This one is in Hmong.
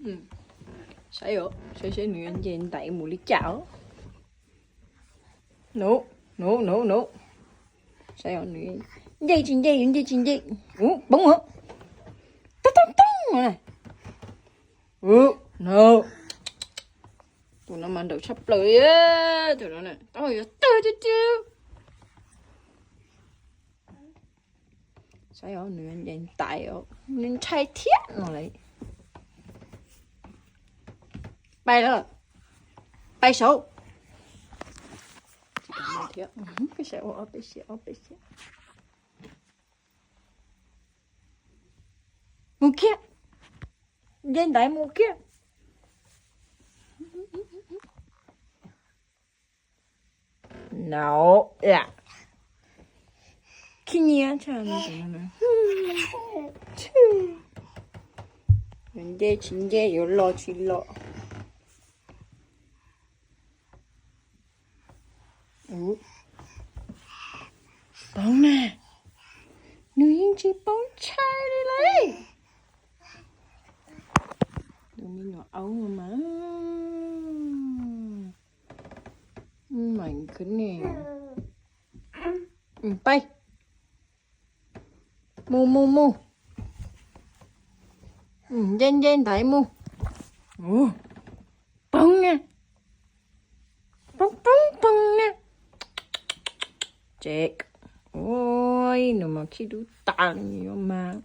Saib os, saib saib nws nce ntais mus li cas os. Nub, nub, nub, nub. Saib os, nws nce tsis nce, nws nce tsis nce. Ub, poob os. Toob, toob, toob na. Ub, no. Tus no mas nrawm tshaj plaws li. Tus no na, tau yuav tawg tiag tiag. Saib os, nws nce ntais os, nws ntshai thiab no lawm. Pais lawm, pais saud. Thiab, peb siab, ob peb siab, ob peb siab. Mus kiag, nce ntais mus kiag. No, khib nyiab. Nws nce tsis nce, yuav los tsis los. Poob na, nws yeej tsis poob tshaj li lauj. Tus me nyuam aub no mas meem khwv ne. Pais, mus mus mus. Nce nce ntais mus. Poob na, poob poob poob na. Tsek, ua, nws mas khib dub tas li mas.